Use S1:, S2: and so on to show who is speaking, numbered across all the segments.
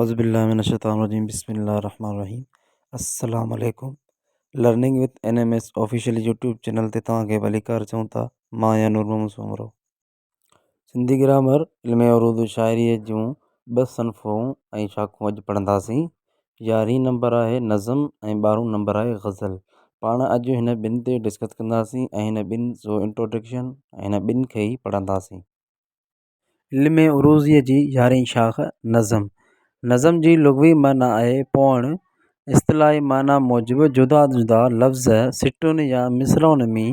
S1: اعوذ بالله من الشيطان الرجيم بسم الله الرحمن الرحيم السلام عليڪم learning with N M S official YouTube channel تي توهان کي ڀليڪار چئون ٿا مان آهيان نور محمد سومرو سنڌي گرامر علم عروض شاعريء جون ٻه صنفون ۽ شاخون اڄ پڙهنداسين يارهين نمبر آهي نظم ۽ ٻارهون نمبر آهي غزل پاڻ اڄ هن ٻن تي ڊسڪس ڪنداسين ۽ هن ٻن جو انٽروڊڪشن ۽ هن ٻن کي ئي پڙهنداسين علم عروضيء جي يارهين شاخ نظم، نظم جي لغوي معنيٰ آهي پوئڻ. اصطلاحي معنيٰ موجب جدا جدا لفظ سٽن يا مصرعن ۾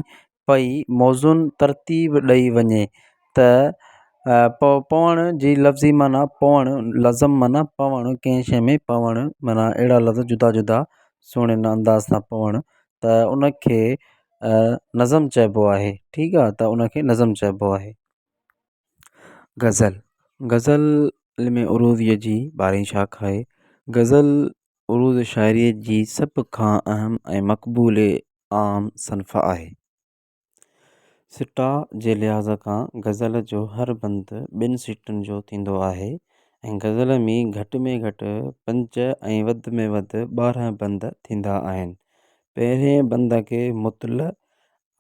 S1: پئي موزون ترتيب ڏئي وڃي ته پوئڻ جي لفظي معنيٰ پوئڻ، نظم معنيٰ پوڻ، ڪنهن شيء ۾ پوڻ معنيٰ اهڙا لفظ جدا جدا سهڻي انداز سان پوڻ ته ان کي نظم چئبو آهي ٺيڪ آهي ته ان کي نظم چئبو آهي. غزل، غزل علم عروضيء جي ٻارهين شاخ آهي. غزل عروض شاعريء جي سڀ کان اهم ۽ مقبول عام صنف آهي. سٽاء جي لحاظ کان غزل جو هر بند ٻن سٽن جو ٿيندو آهي ۽ غزل ۾ گهٽ ۾ گهٽ پنج ۽ وڌ ۾ وڌ 12 بند ٿيندا آهن. پهرئين بند کي مطلع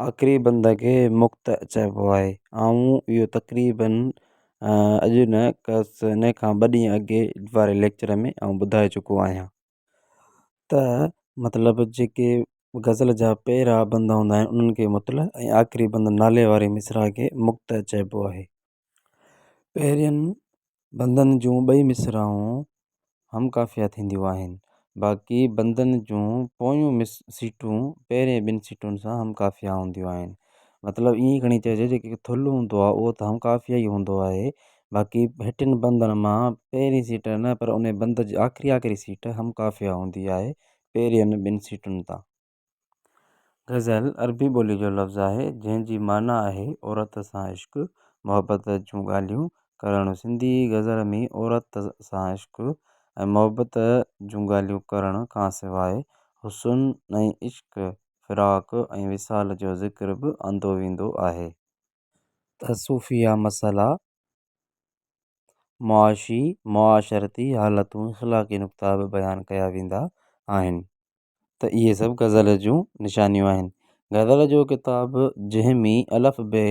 S1: آخري بند کي مقطع چئبو آهي. آئون اهو تقريبن اڄ نه ان کان ٻه ڏينهن اڳي واري ليڪچر ۾ آئون ٻڌائي چڪو آهيان ته مطلب جيڪي غزل جا پهريان بند هوندا آهن انهن کي مطلع ۽ آخري بند نالي واري مصرع کي مقطع چئبو آهي. پهرين بندن جون ٻئي مصراعون هم قافيه ٿينديون آهن، باقي بندن جون پويون سٽون پهرين ٻن سٽن سان هم قافيه هونديون آهن. مطلب ائين کڻي چئجي جيڪي ٿلهو هوندو آهي اهو ته هم قافيه ئي هوندو آهي، باقي هيٺين بندن مان پهرين سٽ نه پر ان بند جي آخري آخري سٽ هم قافيه هوندي آهي پهرين ٻن سٽن تان. غزل عربي ٻولي جو لفظ آهي، جنهن جي معنيٰ آهي عورت سان عشق، محبت جون ڳالهيون ڪرڻ. سنڌي غزل ۾ عورت سان عشق ۽ محبت جون ڳالهيون ڪرڻ کان سواء حسن ۽ عشق، فراق ۽ وصال جو ذڪر به آندو ويندو آهي. تصوفيه مسئلا، معاشي، معاشرتي حالتون، اخلاقي نقطا به بيان ڪيا ويندا آهن. ته اهي سڀ غزل جون نشانيون آهن. غزل جو ڪتاب جنهن ۾ الف ب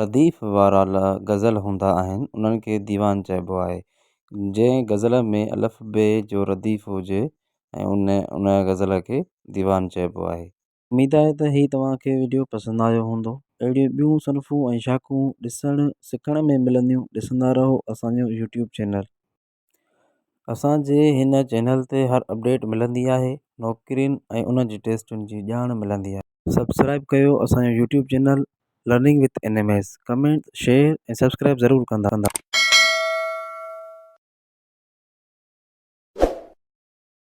S1: رديف وارا غزل هوندا آهن، انهن کي ديوان چئبو آهي. جنهن غزل ۾ الف ب جو رديف هجي ۽ ان غزل کي ديوان چئبو آهي. اميد آهي ته هي توهان کي وڊيو پسند آيو هوندو. اهڙيون ٻيون صنفون ۽ شاخون ڏسڻ سکڻ ۾ ملنديون ڏسندا رهو اسان جو يوٽيوب چينل. اسان جي هن چينل تي هر اپڊيٽ ملندي آهي نوڪرين ۽ ان جي ٽيسٽن جي ڄاڻ ملندي آهي. سبسڪرائب ڪيو اسان جو YouTube channel learning with N M S comment share ۽ subscribe ضرور ڪندا.